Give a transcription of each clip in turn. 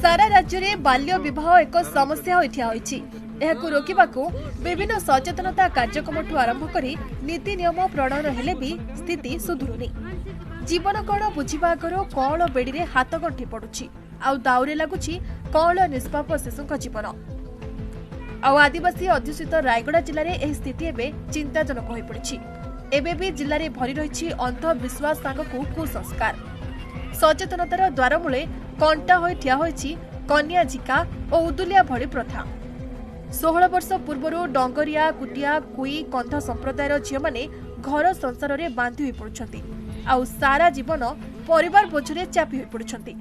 ସାରା ରାଜ୍ୟରେ ବାଲ୍ୟ ବିବାହ ଏକ ସମସ୍ୟା ହୋଇ ଠିଆ ହୋଇଛି। ଏହାକୁ ରୋକିବାକୁ ବିଭିନ୍ନ ସଚେତନତା କାର୍ଯ୍ୟକ୍ରମଠୁ ଆରମ୍ଭ କରି ନୀତି ନିୟମ ପ୍ରଣୟନ ହେଲେ ବି ସ୍ଥିତି ସୁଧୁରୁନି। ଜୀବନ କ'ଣ ବୁଝିବା ଆଗରୁ କଅଁଳ ବେଡ଼ିରେ ହାତଗଣ୍ଠି ପଡୁଛି, ଆଉ ଦାଉରେ ଲାଗୁଛି କଅଁଳ ନିଷ୍ପାପ ଶିଶୁଙ୍କ ଜୀବନ। ଆଉ ଆଦିବାସୀ ଅଧ୍ୟୁଷିତ ରାୟଗଡ଼ା ଜିଲ୍ଲାରେ ଏହି ସ୍ଥିତି ଏବେ ଚିନ୍ତାଜନକ ହୋଇପଡ଼ିଛି। ଏବେ ବି ଜିଲ୍ଲାରେ ଭରି ରହିଛି ଅନ୍ଧବିଶ୍ୱାସ ସାଙ୍ଗକୁ କୁସଂସ୍କାର। ସଚେତନତାର ଦ୍ୱାରମୂଳେ କଣ୍ଟା ହୋଇ ଠିଆ ହୋଇଛି କନ୍ୟା ଝିକା ଓ ଉଦୁଲିଆ ଭଳି ପ୍ରଥା। 16 ବର୍ଷ ପୂର୍ବରୁ ଡଙ୍ଗରିଆ, କୁଟିଆ, କୁଇ, କନ୍ଧ ସମ୍ପ୍ରଦାୟର ଝିଅମାନେ ଘର ସଂସାରରେ ବାନ୍ଧି ହୋଇପଡୁଛନ୍ତି, ଆଉ ସାରା ଜୀବନ ପରିବାର ବୋଝରେ ଚାପି ହୋଇପଡୁଛନ୍ତି।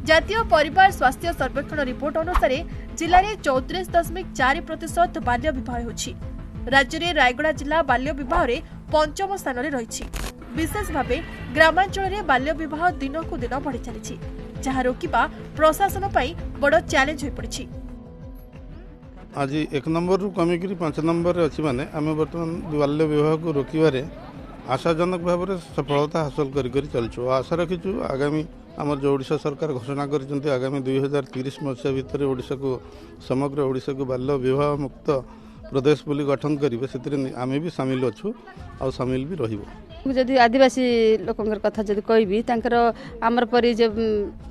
ଜାତୀୟ ପରିବାର ସ୍ୱାସ୍ଥ୍ୟ ସର୍ବେକ୍ଷଣ ରିପୋର୍ଟ ଅନୁସାରେ ଜିଲ୍ଲାରେ 34.4% ବାଲ୍ୟ ବିବାହ ହେଉଛି। ରାଜ୍ୟରେ ରାୟଗଡ଼ା ଜିଲ୍ଲା ବାଲ୍ୟ ବିବାହରେ ପଞ୍ଚମ ସ୍ଥାନରେ ରହିଛି। ବିଶେଷ ଭାବେ ଗ୍ରାମାଞ୍ଚଳରେ ବାଲ୍ୟ ବିବାହ ଦିନକୁ ଦିନ ବଢ଼ି ଚାଲିଛି, ଯାହା ରୋକିବା ପ୍ରଶାସନ ପାଇଁ ବଡ଼ ଚ୍ୟାଲେଞ୍ଜ ହୋଇପଡ଼ିଛି। ଆଜି 1 ନମ୍ବରରୁ କମିକିରି 5 ନମ୍ବରରେ ଅଛି, ମାନେ ଆମେ ବର୍ତ୍ତମାନ ବାଲ୍ୟ ବିବାହକୁ ରୋକିବାରେ ଆଶାଜନକ ଭାବରେ ସଫଳତା ହାସଲ କରି କରି ଚାଲିଛୁ। ଆଉ ଆଶା ରଖିଛୁ ଆଗାମୀ ଆମର ଯେଉଁ ଓଡ଼ିଶା ସରକାର ଘୋଷଣା କରିଛନ୍ତି ଆଗାମୀ 2030 ମସିହା ଭିତରେ ଓଡ଼ିଶାକୁ, ସମଗ୍ର ଓଡ଼ିଶାକୁ ବାଲ୍ୟ ବିବାହ ମୁକ୍ତ ପ୍ରଦେଶ ବୋଲି ଗଠନ କରିବେ, ସେଥିରେ ଆମେ ବି ସାମିଲ ଅଛୁ ଆଉ ସାମିଲ ବି ରହିବୁ। ଯଦି ଆଦିବାସୀ ଲୋକଙ୍କର କଥା ଯଦି କହିବି, ତାଙ୍କର ଆମର ପରି ଯେ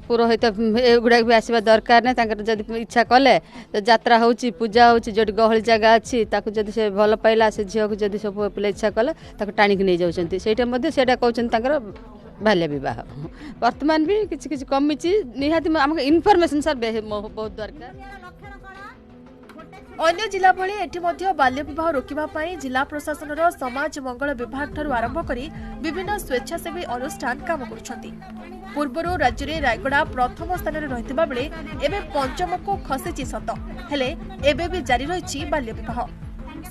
ପୁରୋହିତ ଏଗୁଡ଼ାକ ବି ଆସିବା ଦରକାର ନାହିଁ। ତାଙ୍କର ଯଦି ଇଚ୍ଛା କଲେ ଯାତ୍ରା ହେଉଛି, ପୂଜା ହେଉଛି, ଯେଉଁଠି ଗହଳି ଜାଗା ଅଛି, ତାକୁ ଯଦି ସେ ଭଲ ପାଇଲା ସେ ଝିଅକୁ, ଯଦି ସବୁ ପିଲା ଇଚ୍ଛା କଲେ ତାକୁ ଟାଣିକି ନେଇଯାଉଛନ୍ତି। ସେଇଟା ମଧ୍ୟ ସେଇଟା କହୁଛନ୍ତି ତାଙ୍କର ବାଲ୍ୟ ବିବାହ। ବର୍ତ୍ତମାନ ବି କିଛି କିଛି କମିଛି। ନିହାତି ଆମକୁ ଇନଫର୍ମେସନ୍ ସାର୍ ବହୁତ ଦରକାର। ଅନ୍ୟ ଜିଲ୍ଲା ଭଳି ଏଠି ମଧ୍ୟ ବାଲ୍ୟ ବିବାହ ରୋକିବା ପାଇଁ ଜିଲ୍ଲା ପ୍ରଶାସନର ସମାଜ ମଙ୍ଗଳ ବିଭାଗଠାରୁ ଆରମ୍ଭ କରି ବିଭିନ୍ନ ସ୍ୱେଚ୍ଛାସେବୀ ଅନୁଷ୍ଠାନ କାମ କରୁଛନ୍ତି। ପୂର୍ବରୁ ରାଜ୍ୟରେ ରାୟଗଡ଼ା ପ୍ରଥମ ସ୍ଥାନରେ ରହିଥିବା ବେଳେ ଏବେ ପଞ୍ଚମକୁ ଖସିଛି ସତ, ହେଲେ ଏବେ ବି ଜାରି ରହିଛି ବାଲ୍ୟ ବିବାହ।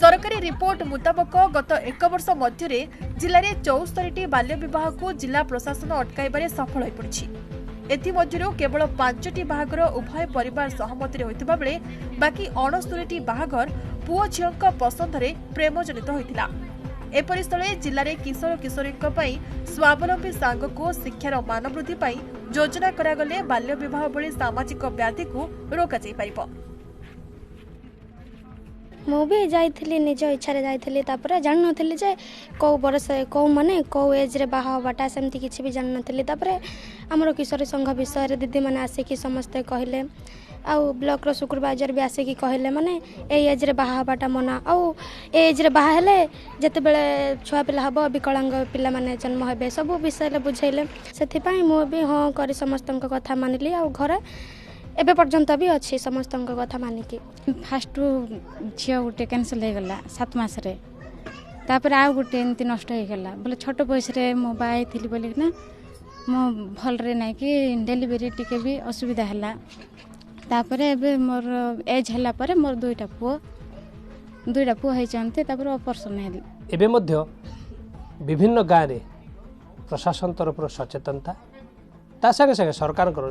ସରକାରୀ ରିପୋର୍ଟ ମୁତାବକ ଗତ ଏକ ବର୍ଷ ମଧ୍ୟରେ ଜିଲ୍ଲାରେ 74ଟି ବାଲ୍ୟ ବିବାହକୁ ଜିଲ୍ଲା ପ୍ରଶାସନ ଅଟକାଇବାରେ ସଫଳ ହୋଇପଡ଼ିଛି। ଏଥିମଧ୍ୟରୁ କେବଳ 5ଟି ବାହାଘର ଉଭୟ ପରିବାର ସହମତିରେ ହୋଇଥିବା ବେଳେ ବାକି 69ଟି ବାହାଘର ପୁଅ ଝିଅଙ୍କ ପସନ୍ଦରେ ପ୍ରେମଜନିତ ହୋଇଥିଲା। ଏପରି ସ୍ଥଳେ ଜିଲ୍ଲାରେ କିଶୋର କିଶୋରୀଙ୍କ ପାଇଁ ସ୍ୱାବଲମ୍ବୀ ସାଙ୍ଗକୁ ଶିକ୍ଷାର ମାନ ବୃଦ୍ଧି ପାଇଁ ଯୋଜନା କରାଗଲେ ବାଲ୍ୟ ବିବାହ ଭଳି ସାମାଜିକ ବ୍ୟାଧିକୁ ରୋକାଯାଇପାରିବ। ମୁଁ ବି ଯାଇଥିଲି, ନିଜ ଇଚ୍ଛାରେ ଯାଇଥିଲି। ତାପରେ ଜାଣିନଥିଲି ଯେ କେଉଁ ବରଷ, କେଉଁ ମାନେ କେଉଁ ଏଜ୍ରେ ବାହା ହେବାଟା, ସେମିତି କିଛି ବି ଜାଣିନଥିଲି। ତାପରେ ଆମର କିଶୋରୀ ସଂଘ ବିଷୟରେ ଦିଦିମାନେ ଆସିକି ସମସ୍ତେ କହିଲେ, ଆଉ ବ୍ଲକର ସୁପରଭାଇଜର ବି ଆସିକି କହିଲେ, ମାନେ ଏଇ ଏଜ୍ରେ ବାହା ହେବାଟା ମନା, ଆଉ ଏ ଏଜ୍ରେ ବାହା ହେଲେ ଯେତେବେଳେ ଛୁଆ ପିଲା ହେବ ବିକଳାଙ୍ଗ ପିଲାମାନେ ଜନ୍ମ ହେବେ, ସବୁ ବିଷୟରେ ବୁଝେଇଲେ। ସେଥିପାଇଁ ମୁଁ ବି ହଁ କରି ସମସ୍ତଙ୍କ କଥା ମାନିଲି, ଆଉ ଘରେ ଏବେ ପର୍ଯ୍ୟନ୍ତ ବି ଅଛି ସମସ୍ତଙ୍କ କଥା ମାନିକି। ଫାଷ୍ଟରୁ ଝିଅ ଗୋଟେ କ୍ୟାନସଲ୍ ହେଇଗଲା 7 ମାସରେ, ତାପରେ ଆଉ ଗୋଟେ ଏମିତି ନଷ୍ଟ ହେଇଗଲା। ବୋଲେ ଛୋଟ ବୟସରେ ମୁଁ ବାହା ହେଇଥିଲି ବୋଲିକିନା ମୁଁ ଭଲରେ ନାଇଁକି ଡେଲିଭରି ଟିକେ ବି ଅସୁବିଧା ହେଲା। ତାପରେ ଏବେ ମୋର ଏଜ୍ ହେଲା ପରେ ମୋର 2ଟା ପୁଅ ହେଇଛନ୍ତି, ତାପରେ ଅପରେସନ୍ ହେଲି। ଏବେ ମଧ୍ୟ ବିଭିନ୍ନ ଗାଁରେ ପ୍ରଶାସନ ତରଫରୁ ସଚେତନତା, ତା ସାଙ୍ଗେ ସାଙ୍ଗେ ସରକାରଙ୍କର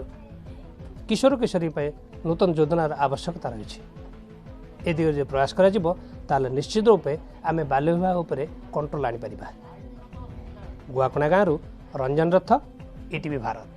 କିଶୋର କିଶୋରୀ ପାଇଁ ନୂତନ ଯୋଜନାର ଆବଶ୍ୟକତା ରହିଛି। ଏ ଦିଗରେ ଯଦି ପ୍ରୟାସ କରାଯିବ ତାହେଲେ ନିଶ୍ଚିତ ରୂପେ ଆମେ ବାଲ୍ୟ ବିବାହ ଉପରେ କଣ୍ଟ୍ରୋଲ ଆଣିପାରିବା। ଗୁଆକଣା ଗାଁରୁ ରଞ୍ଜନ ରଥ, ଇଟିଭି ଭାରତ।